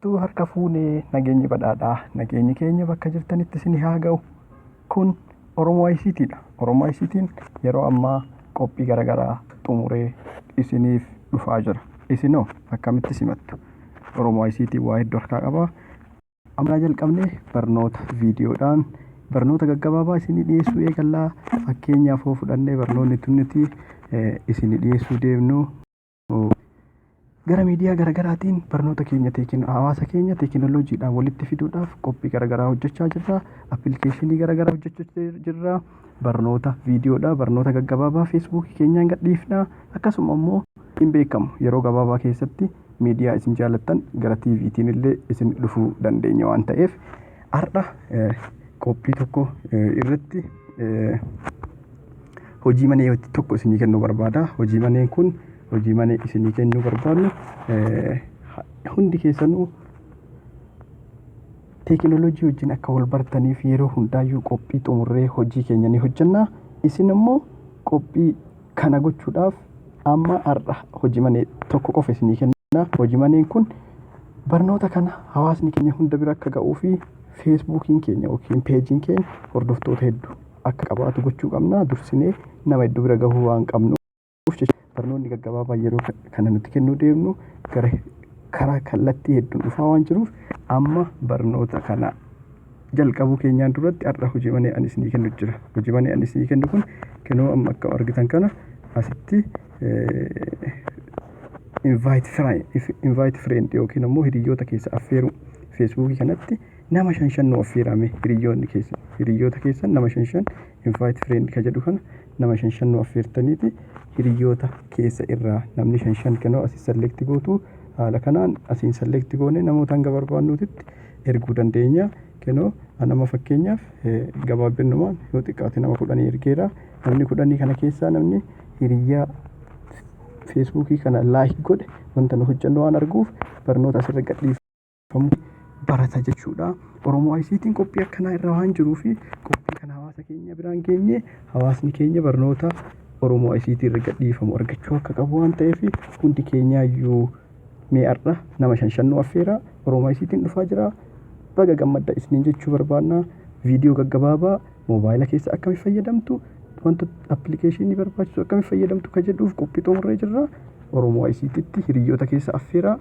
Jirtuu, harka fuunee, nageenyi badhaadhaa, nageenyi keenya bakka jirtanitti isin haa ga'u. Kun Oromoo ICTdha. Oromoo ICT'n yeroo ammaa qophii garaagaraa xumuree isiniif dhufaa jira. Isinoo akkamitti simattu? Oromoo ICT waa hedduu harkaa qaba. Amma jalqabnee barnoota viidiyoodhaan barnoota gaggabaabaa isinii dhiyeessuu eegallaa. Fakkeenyaaf hoo fudhannee, barnoonni nuti isinii dhiyeessuu deemnu gara miidiyaa garaagaraatiin barnoota keenya hawaasa keenya teekinooloojiidhaan walitti fiduudhaaf qophii garaagaraa hojjechaa jirra. Appilikeeshinii garaagaraa hojjechaa jirra. Barnoota viidiyoodha. Barnoota gaggabaabaa Feesbuukii keenyaan gadhiifna. Akkasuma immoo hin beekamu, yeroo gabaabaa keessatti miidiyaa isin jaalattan gara TVtiin illee isin dhufuu dandeenya waan ta'eef, har'a qophii tokko irratti hojii manee tokko isinii kennuu barbaada. Hojii maneen kun, hojii manee isinii kennuu barbaadnu, hundi keessanuu teekinooloojii wajjin akka wal bartaniif yeroo hundaayyuu qophii xumurree hojii keenya ni hojjenna. Isin immoo qophii kana gochuudhaaf amma har'a hojii manee tokko qofa isinii kenna. Hojii maneen kun barnoota kana hawaasni keenya hunda bira akka ga'uu fi Feesbuukiin keenya yookiin peejiin keenya hordoftoota hedduu akka qabaatu gochuu qabna. Dursinee nama hedduu bira gahuu waan qabnuuf, barnoonni gaggabaabaa yeroo kana nuti kennuu deemnu gara karaa kallattii hedduun dhufaa waan jiruuf, amma barnoota kana jalqabuu keenyaan duratti har'a hojii manee ani isinii kennu jira. Hojii manee ani isinii kennu kun kenoo amma akka argitan kana asitti invite friend yookiin immoo hiriyoota keessa affeeruu, Feesbuukii kanatti nama shan shan nu affeerame, hiriyoonni keessa, hiriyoota keessan nama shan shan invite friend ka jedhu kana nama shan shan nu affeertaniiti, hiriyoota keessa irraa namni shan shan kenoo asii select gootu. Haala kanaan asiin select goone namoota hanga barbaannuutitti erguu dandeenya. Kenoo anama fakkeenyaaf gabaabinnumaan yoo xiqqaate nama 10 ergeera. Namni 10 kana keessaa namni hiriyaa Feesbuukii kana like godhe wanta nu hojjennu waan arguuf barnoota asirra gadhiifamu barata jechuudha. Oromoo ICT'n qophii akkanaa irra waan jiruu fi qophii kana hawaasa keenya biraan geenye, hawaasni keenya barnoota Oromoo ICT irra gadhiifamu argachuu akka qabu waan ta'eef, hundi keenyaayyuu mee har'a nama shan shan nu affeera. Oromoo ICT'n dhufaa jira. Baga gammadda isiniin jechuu barbaanna. Viidiyoo gaggabaabaa moobaayila keessa akkamitti fayyadamtu, wanta appilikeeshinii barbaachisu akkamitti fayyadamtu ka jedhuuf qophii xumurree jirra. Oromoo ICTtti hiriyoota keessa affeeraa.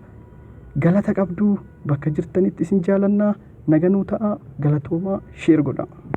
Galata qabduu, bakka jirtanitti isin jaalannaa, naganuu ta'a, galatoomaa, share godha.